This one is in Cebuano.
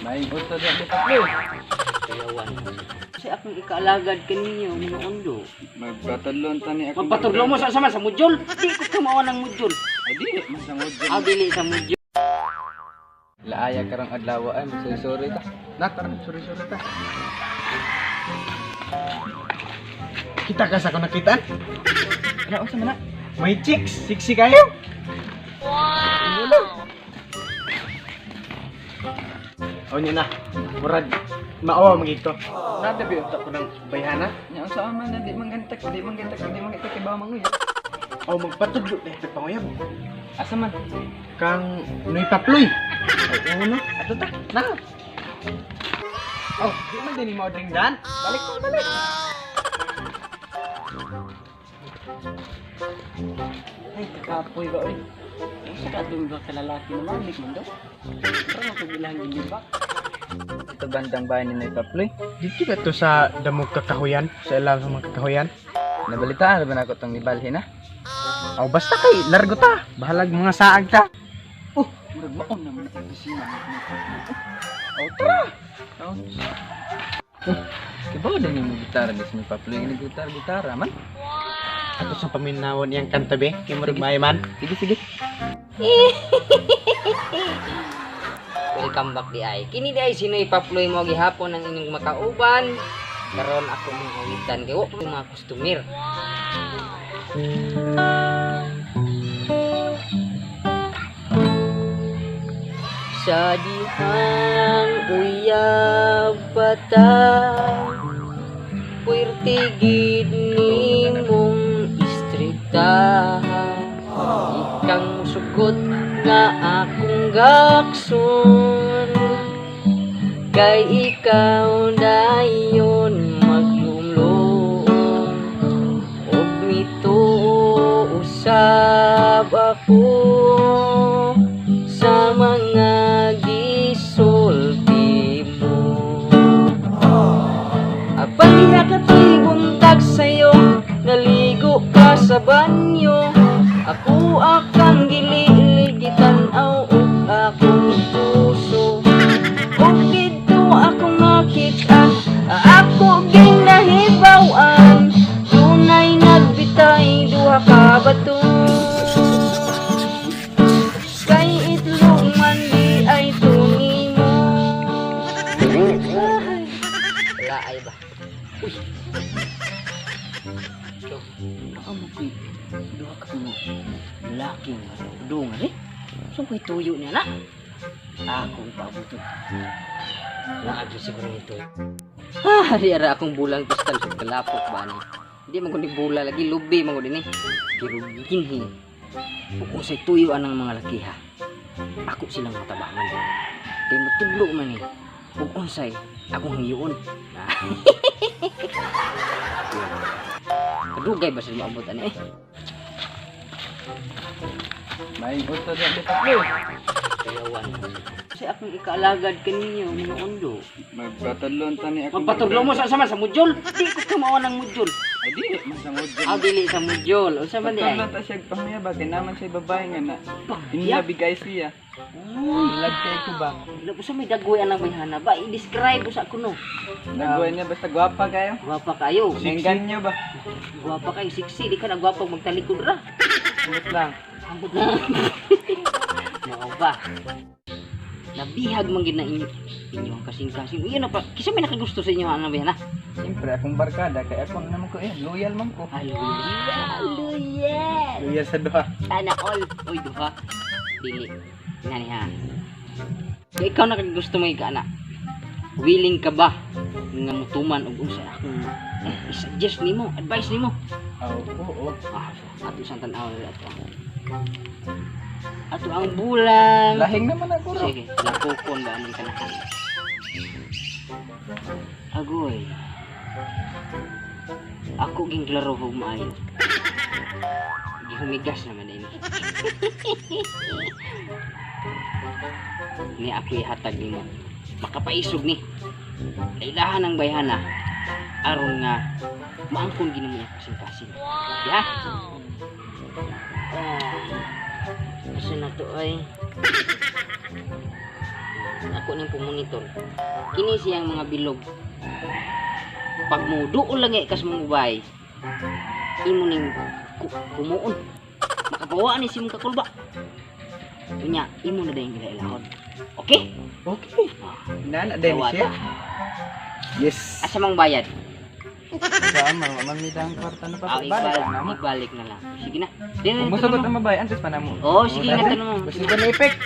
May uto di di Paploy. Kuyawan. Kasi akong ikaalagad kaninyo, mga undo. Magpatudlon ta ni akong Magpatudlo mo sa sama sa mudyol. Di ko kamawa ng mudyol. Ay di, man sa mudyol. Ah, dili sa mudyol. Laaya karong adlaw ay sorry ta. Na tara, sorry sorry ta. Kita ka sa akong nakitaan? Ano unsa man na? May chicks, sexy kayo. Wow! O niya na, murag maawa magito. Nadabi unta ko ng bayhana. Nya unsa man na di man gantak, di man gantak, di man gantak kay ba manguya. O magpatudlo na ito panguyab. Asa man? Kang Noy Paploy. Ay, oo no. Ato ta, na. Oh, di man din mo drink dan. Balik ko, balik. Ay, kakapoy ba, oy. Unsa ka atong ba kalalaki naman, dik man daw. Pero kung ilang gilibak. Ito bandang bahay ni Noy Paploy. Dito ba to sa damog kakahuyan? Sa ilang sa mga kakahuyan? Nabalitaan ba nako tong nibalhin na? Oh, basta kay largo ta. Bahalag mga saag ta. Oh, murag maon naman ang opisina ni Noy Paploy. Oh, tara. Oh. Kibaw din yung gitara ni Noy Paploy, ni gitara gitara man. Ato sa paminawon iyang kanta be, kay murag maayo man. Sige sige. Welcome back di ay. Kini di ay sinoy Paploy mo gihapon ang inyong makauban. Karon ako mong awitan kay wa ko mga customer. Sa dihang uyab bata, puwerte gid nimong istrikta. Ikang musugot nga akong gakson, kay ikaw dayon maglumlum. Og mituo usab ako sa mga gisulti mo. Apan diha ka to'y buntag sa'yo, naligo ka sa banyo. Ako akang gililigitan-aw og akong puso. Ug didto akong nakit-an, ako ging nahibaw-an. Dunay nagbitay duha ka bato, kay itlog man di ay tungi mo. Ay, wala ay ba? Uy. So, baka mo ko'y duha ka mo lalaki nga dungan eh. So, ko'y tuyo niya na. Akong pabuto. Naagi siguro nito. Ah, di ara akong bulang kristal sa kalapok ba ni. Hindi man ko ni bula lagi, lubi man ko din eh. Pero ginhi, kung sa tuyo anang mga lakiha, ako silang matabangan. Kay matudlo man eh. Ug unsay akong hangyoon. Kadugay ba sila maabot ani eh? May uto di di Paploy. Kuyawan. Kasi akong ikaalagad kaninyo, mga undo. Magpatudlon ta ni akong Magpatudlo mo sa sama sa mudyol. Di ko kamawa ng mudyol. Ay di, man sa mudyol. Ah, dili sa mudyol. Unsa man di ay? Pagtudlo ta siya panguyab kay naman siya babae nga na. Pagbiyak. Inlabigay siya. Uy, Ilag kay ko ba? usa may dagway anang bayhana ba? I-describe usa ko no. Nagbuhay niya basta gwapa kayo. Gwapa kayo. Nenggan niyo ba? Gwapa kayo, sexy. Di ka na gwapa magtalikod ra. Ambot lang. Ambot na. Mao ba? Nabihag man gid na inyo. Inyo ang kasing-kasing. Iyon na pa. Kisa may nakagusto sa inyo ang bayhana. Siyempre akong barkada kay ako naman ko eh loyal man ko. Hallelujah. Hallelujah. Loyal sa duha. Sana all. Uy, duha. Dili. Nani ha. So, ikaw nakagusto mo ika na. Willing ka ba nga mutuman og unsa akong i-suggest nimo, advice nimo? Oo, oo. Ah, ato isang tan-aw na ato. Ato ang bulan. Lahing naman ako ro. Sige, nakukon ba anong kanahan? Agoy. Ako ging klaro hog maayo. Gihumigas naman din. Ni ako ihatag nimo. Makapaisog ni. Lailahan ang bayhana aron nga maangkon gini mo kasing-kasing. Ya? Ah, asa na to ay? Ako ning pumonitor. Kini siyang mga bilog. Pag muduol lang eh, kas mong babae, imo ning kumuon. Makapawa ni si mong kakulba. Unya, imo na dayong ila-ilahon. Okay? Okay. Nana din Dawata. siya. Yes. Asa mang bayad? Sa ama, mamidang kwarta na Ah, pa. Balik ibalik, na mo. ibalik na lang. Sige na. Di na Kung musugot ang mabay, antes pa na mo. Oh, sige nga tanong. Basta na effect.